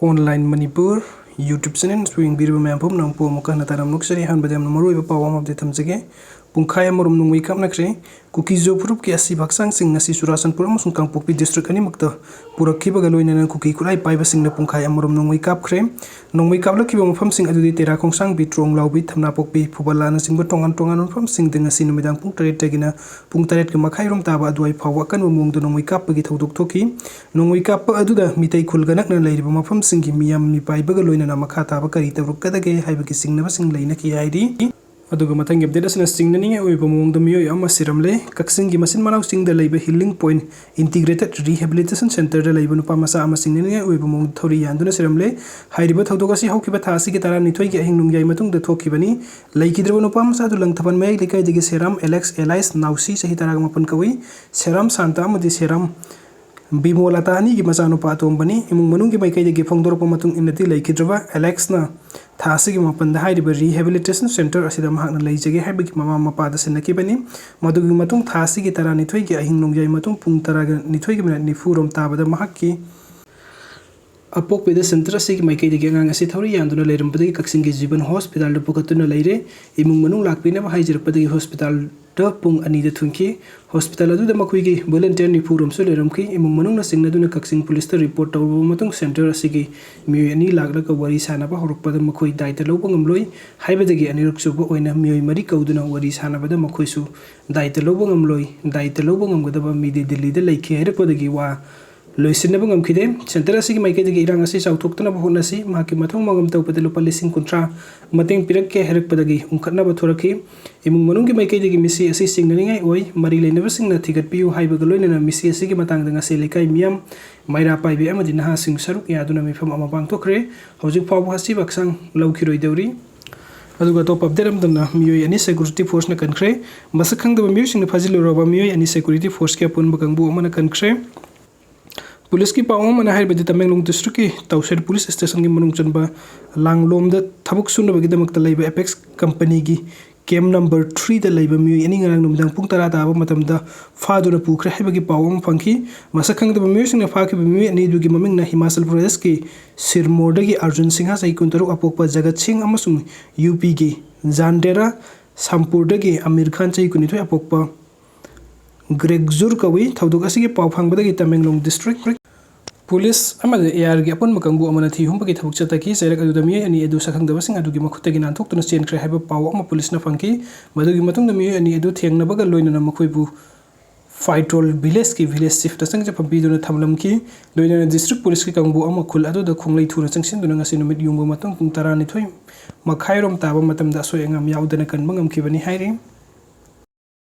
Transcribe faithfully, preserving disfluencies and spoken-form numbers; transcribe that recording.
Online Manipur YouTube channel ꯁꯨ ꯌꯦꯡꯕꯤꯔꯤꯕ ꯃꯌꯥꯝ ꯄꯨꯝꯅꯃꯛꯄꯨ ꯑꯃꯨꯛꯀ ꯍꯟꯅ ꯇꯥꯔꯝꯅ ꯅꯣꯛꯆꯔꯤ꯫ ꯑꯍꯥꯟꯕꯗ ꯌꯥꯝꯅ ꯃꯔꯨꯑꯣꯏꯕ ꯄꯥꯎ ꯑꯃ update ꯊꯝꯖꯒꯦ꯫ ꯄꯨꯡꯈꯥꯏ ꯑꯃꯔꯣꯝ ꯅꯣꯡꯃꯩ ꯀꯥꯞꯅꯈ꯭ꯔꯦ꯫ ꯀꯨꯀꯤꯖꯣ ꯐꯨꯔꯨꯞꯀꯤ ꯑꯁꯤꯕ ꯍꯛꯆꯥꯡꯁꯤꯡ ꯉꯁꯤ ꯆꯨꯔꯥꯆꯥꯟꯄꯨꯔ ꯑꯃꯁꯨꯡ ꯀꯥꯡꯄꯣꯛꯄꯤ district ꯑꯅꯤꯃꯛꯇ ꯄꯨꯔꯛꯈꯤꯕꯒ ꯂꯣꯏꯅꯅ ꯀꯨꯀꯤ ꯈꯨꯠꯂꯥꯏ ꯄꯥꯏꯕꯁꯤꯡꯅ ꯄꯨꯡꯈꯥꯏ ꯑꯃꯔꯣꯝ ꯅꯣꯡꯃꯩ ꯀꯥꯞꯈ꯭ꯔꯦ꯫ ꯅꯣꯡꯃꯩ ꯀꯥꯞꯂꯛꯈꯤꯕ ꯃꯐꯝꯁꯤꯡ ꯑꯗꯨꯗꯤ ꯇꯦꯔꯥ ꯈꯣꯡꯁꯥꯡꯕꯤ, ꯇ꯭ꯔꯣꯡꯂꯥꯎꯕꯤ, ꯊꯝꯅꯥꯄꯣꯛꯄꯤ, ꯐꯨꯕꯂꯥꯅꯆꯤꯡꯕ ꯇꯣꯉꯥꯟ ꯇꯣꯉꯥꯟꯕ ꯃꯐꯝꯁꯤꯡꯗ ꯉꯁꯤ ꯅꯨꯃꯤꯗꯥꯡ ꯄꯨꯡ ꯇꯔꯦꯠꯇꯒꯤꯅ ꯄꯨꯡ ꯇꯔꯦꯠꯀ ꯃꯈꯥꯏꯔꯣꯝ ꯇꯥꯕ ꯑꯗꯨꯋꯥꯏ ꯐꯥꯎꯕ ꯑꯀꯟꯕ ꯃꯑꯣꯡꯗ ꯅꯣꯡꯃꯩ ꯀꯥꯞꯄꯒꯤ ꯊꯧꯗꯣꯛ ꯊꯣꯛꯈꯤ꯫ ꯅꯣꯡꯃꯩ ꯀꯥꯞꯄ ꯑꯗꯨꯗ ꯃꯤꯇꯩ ꯈꯨꯜꯒ ꯅꯛꯅ ꯂꯩꯔꯤꯕ ꯃꯐꯝꯁꯤꯡꯒꯤ ꯃꯤꯌꯥꯝ ꯃꯤꯄꯥꯏꯕꯒ ꯂꯣꯏꯅꯅ ꯃꯈꯥ ꯇꯥꯕ ꯀꯔꯤ ꯇꯧꯔꯛꯀꯗꯒꯦ ꯍꯥꯏꯕꯒꯤ ꯆꯤꯡꯅꯕꯁꯤꯡ ꯂꯩꯅꯈꯤ ꯍꯥꯏꯔꯤ꯫ ꯑꯗꯨꯒ ꯃꯊꯪꯒꯤ update ꯑꯁꯤꯅ ꯆꯤꯡꯅꯅꯤꯡꯉꯥꯏ ꯑꯣꯏꯕ ꯃꯑꯣꯡꯗ ꯃꯤꯑꯣꯏ ꯑꯃ ꯁꯤꯔꯝꯂꯦ꯫ ꯀꯛꯆꯤꯡꯒꯤ ꯃꯆꯤꯟ ꯃꯅꯥꯎ ꯆꯤꯡꯗ ꯂꯩꯕ Healing Point Integrated Rehabilitation Centre ꯗ ꯂꯩꯕ ꯅꯨꯄꯥ ꯃꯆꯥ ꯑꯃ ꯆꯤꯡꯅꯅꯤꯡꯉꯥꯏ ꯑꯣꯏꯕ ꯃꯑꯣꯡꯗ ꯊꯧꯔꯤ ꯌꯥꯟꯗꯨꯅ ꯁꯤꯔꯝꯂꯦ꯫ ꯍꯥꯏꯔꯤꯕ ꯊꯧꯗꯣꯛ ꯑꯁꯤ ꯍꯧꯈꯤꯕ ꯊꯥ ꯑꯁꯤꯒꯤ ꯇꯔꯥꯅꯤꯊꯣꯏꯒꯤ ꯑꯍꯤꯡ ꯅꯣꯡꯌꯥꯏ ꯃꯇꯨꯡꯗ ꯊꯣꯛꯈꯤꯕꯅꯤ꯫ ꯂꯩꯈꯤꯗ꯭ꯔꯕ ꯅꯨꯄꯥ ꯃꯆꯥ ꯑꯗꯨ ꯂꯪꯊꯕꯥꯜ ꯃꯌꯥꯏ ꯂꯩꯀꯥꯏꯗꯒꯤ ꯁꯦꯔꯥꯝ ꯑꯦꯂꯦꯛꯁ alias ꯅꯥꯎꯁꯤ, ꯆꯍꯤ ꯇꯔꯥꯒ ꯃꯥꯄꯟ ꯀꯧꯏ꯫ ꯁꯦꯔꯥꯝ ꯁꯥꯟꯇ ꯑꯃꯗꯤ ꯁꯦꯔꯥꯝ ꯕꯤꯃꯣꯂꯥꯇꯥ ꯑꯅꯤꯒꯤ ꯃꯆꯥꯅꯨꯄꯥ ꯑꯇꯣꯝꯕꯅꯤ꯫ ꯏꯃꯨꯡ ꯃꯅꯨꯡꯒꯤ ꯃꯥꯏꯀꯩꯗꯒꯤ ꯐꯣꯡꯗꯣꯔꯛꯄ ꯃꯇꯨꯡ ꯏꯟꯅꯗꯤ, ꯂꯩꯈꯤꯗ꯭ꯔꯕ ꯑꯦꯂꯦꯛꯁꯅ ꯊꯥ ꯑꯁꯤꯒꯤ ꯃꯥꯄꯟꯗ ꯍꯥꯏꯔꯤꯕ rehabilitation centre ꯑꯁꯤꯗ ꯃꯍꯥꯛꯅ ꯂꯩꯖꯒꯦ ꯍꯥꯏꯕꯒꯤ ꯃꯃꯥ ꯃꯄꯥꯗ ꯁꯤꯟꯅꯈꯤꯕꯅꯤ꯫ ꯃꯗꯨꯒꯤ ꯃꯇꯨꯡ ꯊꯥ ꯑꯁꯤꯒꯤ ꯇꯔꯥꯅꯤꯊꯣꯏꯒꯤ ꯑꯍꯤꯡ ꯅꯣꯡꯌꯥꯏ ꯃꯇꯨꯡ ꯄꯨꯡ ꯇꯔꯥꯒ ꯅꯤꯊꯣꯏꯒꯤ minute ꯅꯤꯐꯨ ꯔꯣꯝ ꯇꯥꯕꯗ ꯃꯍꯥꯛꯀꯤ ꯑꯄꯣꯛꯄꯤꯗ centre ꯑꯁꯤꯒꯤ ꯃꯥꯏꯀꯩꯗꯒꯤ ꯑꯉꯥꯡ ꯑꯁꯤ ꯊꯧꯔꯤ ꯌꯥꯟꯗꯨꯅ ꯂꯩꯔꯝꯕꯗꯒꯤ ꯀꯛꯆꯤꯡꯒꯤ ꯖꯤꯕꯟ hospital ꯗ ꯄꯨꯈꯠꯇꯨꯅ ꯂꯩꯔꯦ꯫ ꯏꯃꯨꯡ ꯃꯅꯨꯡ ꯂꯥꯛꯄꯤꯅꯕ ꯍꯥꯏꯖꯔꯛꯄꯗꯒꯤ hospital ꯗ ꯄꯨꯡ ꯑꯅꯤꯗ ꯊꯨꯡꯈꯤ꯫ Hospital ꯑꯗꯨꯗ ꯃꯈꯣꯏꯒꯤ volunteer ꯅꯤꯐꯨ ꯔꯣꯝꯁꯨ ꯂꯩꯔꯝꯈꯤ꯫ ꯏꯃꯨꯡ ꯃꯅꯨꯡꯅ ꯆꯤꯡꯅꯗꯨꯅ ꯀꯛꯆꯤꯡ police ꯇ report ꯇꯧꯔꯕ ꯃꯇꯨꯡ centre ꯑꯁꯤꯒꯤ ꯃꯤꯑꯣꯏ ꯑꯅꯤ ꯂꯥꯛꯂꯒ ꯋꯥꯔꯤ ꯁꯥꯅꯕ ꯍꯧꯔꯛꯄꯗ ꯃꯈꯣꯏ ꯗꯥꯏꯇ ꯂꯧꯕ ꯉꯝꯂꯣꯏ ꯍꯥꯏꯕꯗꯒꯤ ꯑꯅꯤꯔꯛꯁꯨꯕ ꯑꯣꯏꯅ ꯃꯤꯑꯣꯏ ꯃꯔꯤ ꯀꯧꯗꯨꯅ ꯋꯥꯔꯤ ꯁꯥꯅꯕꯗ ꯃꯈꯣꯏꯁꯨ ꯗꯥꯏꯇ ꯂꯧꯕ ꯉꯝꯂꯣꯏ, ꯗꯥꯏꯇ ꯂꯧꯕ ꯉꯝꯒꯗꯕ ꯃꯤꯗꯤ ꯗꯤꯜꯂꯤꯗ ꯂꯩꯈꯤ ꯍꯥꯏꯔꯛꯄꯗꯒꯤ ꯋꯥ ꯂꯣꯏꯁꯤꯟꯅꯕ ꯉꯝꯈꯤꯗꯦ꯫ Centre ꯑꯁꯤꯒꯤ ꯃꯥꯏꯀꯩꯗꯒꯤ ꯏꯔꯥꯡ ꯑꯁꯤ ꯆꯥꯎꯊꯣꯛꯇꯅꯕ ꯍꯣꯠꯅꯁꯤ, ꯃꯍꯥꯛꯀꯤ ꯃꯊꯧ ꯃꯉꯝ ꯇꯧꯕꯗ ꯂꯨꯄꯥ ꯂꯤꯁꯤꯡ ꯀꯨꯟꯊ꯭ꯔꯥ ꯃꯇꯦꯡ ꯄꯤꯔꯛꯀꯦ ꯍꯥꯏꯔꯛꯄꯗꯒꯤ ꯎꯪꯈꯠꯅꯕ ꯊꯣꯔꯛꯈꯤ꯫ ꯏꯃꯨꯡ ꯃꯅꯨꯡꯒꯤ ꯃꯥꯏꯀꯩꯗꯒꯤ ꯃꯤꯁꯤ ꯑꯁꯤ ꯆꯤꯡꯅꯅꯤꯡꯉꯥꯏ ꯑꯣꯏ, ꯃꯔꯤ ꯂꯩꯅꯕꯁꯤꯡꯅ ꯊꯤꯒꯠꯄꯤꯌꯨ ꯍꯥꯏꯕꯒ ꯂꯣꯏꯅꯅ ꯃꯤꯁꯤ ꯑꯁꯤꯒꯤ ꯃꯇꯥꯡꯗ ꯉꯁꯤ ꯂꯩꯀꯥꯏ ꯃꯤꯌꯥꯝ, ꯃꯩꯔꯥ ꯄꯥꯏꯕꯤ ꯑꯃꯗꯤ ꯅꯍꯥꯁꯤꯡ ꯁꯔꯨꯛ ꯌꯥꯗꯨꯅ ꯃꯤꯐꯝ ꯑꯃ ꯄꯥꯡꯊꯣꯛꯈ꯭ꯔꯦ꯫ ꯍꯧꯖꯤꯛ ꯐꯥꯎꯕ ꯑꯁꯤꯕ ꯍꯛꯆꯥꯡ ꯂꯧꯈꯤꯔꯣꯏꯗꯧꯔꯤ꯫ ꯑꯗꯨꯒ ꯑꯇꯣꯞꯄ update ꯑꯃꯗꯅ ꯃꯤꯑꯣꯏ ꯑꯅꯤ security force ꯅ ꯀꯟꯈ꯭ꯔꯦ꯫ ꯃꯁꯛ ꯈꯪꯗꯕ ꯃꯤꯑꯣꯏꯁꯤꯡꯅ ꯐꯥꯖꯤꯜꯂꯨꯔꯕ ꯃꯤꯑꯣꯏ ꯑꯅꯤ security force ꯀꯤ ꯑꯄꯨꯟꯕ ꯀꯥꯡꯕꯨ ꯑꯃꯅ ꯀꯟꯈ꯭ꯔꯦ꯫ Police ꯀꯤ ꯄꯥꯎ ꯑꯃꯅ ꯍꯥꯏꯔꯕꯗꯤ, ꯇꯃꯦꯡꯂꯣꯡ district ꯀꯤ ꯇꯧꯁꯦꯔ police station ꯒꯤ ꯃꯅꯨꯡ ꯆꯟꯕ ꯂꯥꯡꯂꯣꯝꯗ ꯊꯕꯛ ꯁꯨꯅꯕꯒꯤꯗꯃꯛꯇ ꯂꯩꯕ Apex company ꯒꯤ ꯀꯦꯝꯞ ꯅꯝꯕꯔ ꯊ꯭ꯔꯤꯗ ꯂꯩꯕ ꯃꯤꯑꯣꯏ ꯑꯅꯤ ꯉꯔꯥꯡ ꯅꯨꯃꯤꯗꯥꯡ ꯄꯨꯡ ꯇꯔꯥ ꯇꯥꯕ ꯃꯇꯝꯗ ꯐꯥꯗꯨꯅ ꯄꯨꯈ꯭ꯔꯦ ꯍꯥꯏꯕꯒꯤ ꯄꯥꯎ ꯑꯃ ꯐꯪꯈꯤ꯫ ꯃꯁꯛ ꯈꯪꯗꯕ ꯃꯤꯑꯣꯏꯁꯤꯡꯅ ꯐꯥꯈꯤꯕ ꯃꯤꯑꯣꯏ ꯑꯅꯤꯗꯨꯒꯤ ꯃꯃꯤꯡꯅ ꯍꯤꯃꯥꯆꯜ ꯄ꯭ꯔꯗꯦꯁꯀꯤ ꯁꯤꯔꯃꯣꯔꯗꯒꯤ ꯑꯔꯖꯨꯟ ꯁꯤꯡꯍ, ꯆꯍꯤ ꯀꯨꯟꯇꯔꯨꯛ, ꯑꯄꯣꯛꯄ ꯖꯒꯠ ꯁꯤꯡ, ꯑꯃꯁꯨꯡ ꯌꯨ ꯄꯤꯒꯤ ꯖꯥꯟꯗꯦꯔꯥ ꯁꯥꯝꯄꯨꯔꯗꯒꯤ ꯑꯃꯤꯔ ꯈꯥꯟ, ꯆꯍꯤ ꯀꯨꯟꯅꯤꯊꯣꯏ, ꯑꯄꯣꯛꯄ ꯒ꯭ꯔꯦꯒꯖꯨꯔ ꯀꯧꯏ꯫ ꯊꯧꯗꯣꯛ ꯑꯁꯤꯒꯤ ꯄꯥꯎ ꯐꯪꯕꯗꯒꯤ ꯇꯃꯦꯡꯂꯣꯡ ꯗꯤꯁꯇ꯭ꯔꯤꯛ ꯄꯨꯂꯤꯁ ꯑꯃꯗꯤ ꯑꯦ ꯑꯥꯔꯒꯤ ꯑꯄꯨꯟꯕ ꯀꯥꯡꯕꯨ ꯑꯃꯅ ꯊꯤ ꯍꯨꯝꯕꯒꯤ ꯊꯕꯛ ꯆꯠꯊꯈꯤ꯫ ꯆꯩꯔꯛ ꯑꯗꯨꯗ ꯃꯤꯑꯣꯏ ꯑꯅꯤ ꯑꯗꯨ ꯁꯛꯈꯪꯗꯕꯁꯤꯡ ꯑꯗꯨꯒꯤ ꯃꯈꯨꯠꯇꯒꯤ ꯅꯥꯟꯊꯣꯛꯇꯨꯅ ꯆꯦꯟꯈ꯭ꯔꯦ ꯍꯥꯏꯕ ꯄꯥꯎ ꯑꯃ ꯄꯨꯂꯤꯁꯅ ꯐꯪꯈꯤ꯫ ꯃꯗꯨꯒꯤ ꯃꯇꯨꯡꯗ ꯃꯤꯑꯣꯏ ꯑꯅꯤ ꯑꯗꯨ ꯊꯦꯡꯅꯕꯒ ꯂꯣꯏꯅꯅ ꯃꯈꯣꯏꯕꯨ ꯐꯥꯏꯇ꯭ꯔꯣꯜ ꯚꯤꯂꯦꯖꯀꯤ ꯚꯤꯂꯦꯖ ꯆꯤꯐꯇ ꯆꯪꯖꯐꯝ ꯄꯤꯗꯨꯅ ꯊꯝꯂꯝꯈꯤ꯫ ꯂꯣꯏꯅꯅ ꯗꯤꯁꯇ꯭ꯔꯤꯛ ꯄꯨꯂꯤꯁꯀꯤ ꯀꯥꯡꯕꯨ ꯑꯃ ꯈꯨꯜ ꯑꯗꯨꯗ ꯈꯣꯡꯂꯩ ꯊꯨꯅ ꯆꯪꯁꯤꯟꯗꯨꯅ ꯉꯁꯤ ꯅꯨꯃꯤꯠ ꯌꯨꯡꯕ ꯃꯇꯨꯡ ꯄꯨꯡ ꯇꯔꯥꯅꯤꯊꯣꯏ ꯃꯈꯥꯏꯔꯣꯝ ꯇꯥꯕ ꯃꯇꯝꯗ ꯑꯁꯣꯏ ꯑꯉꯥꯝ ꯌꯥꯎꯗꯅ ꯀꯟꯕ ꯉꯝꯈꯤꯕꯅꯤ ꯍꯥꯏꯔꯤ꯫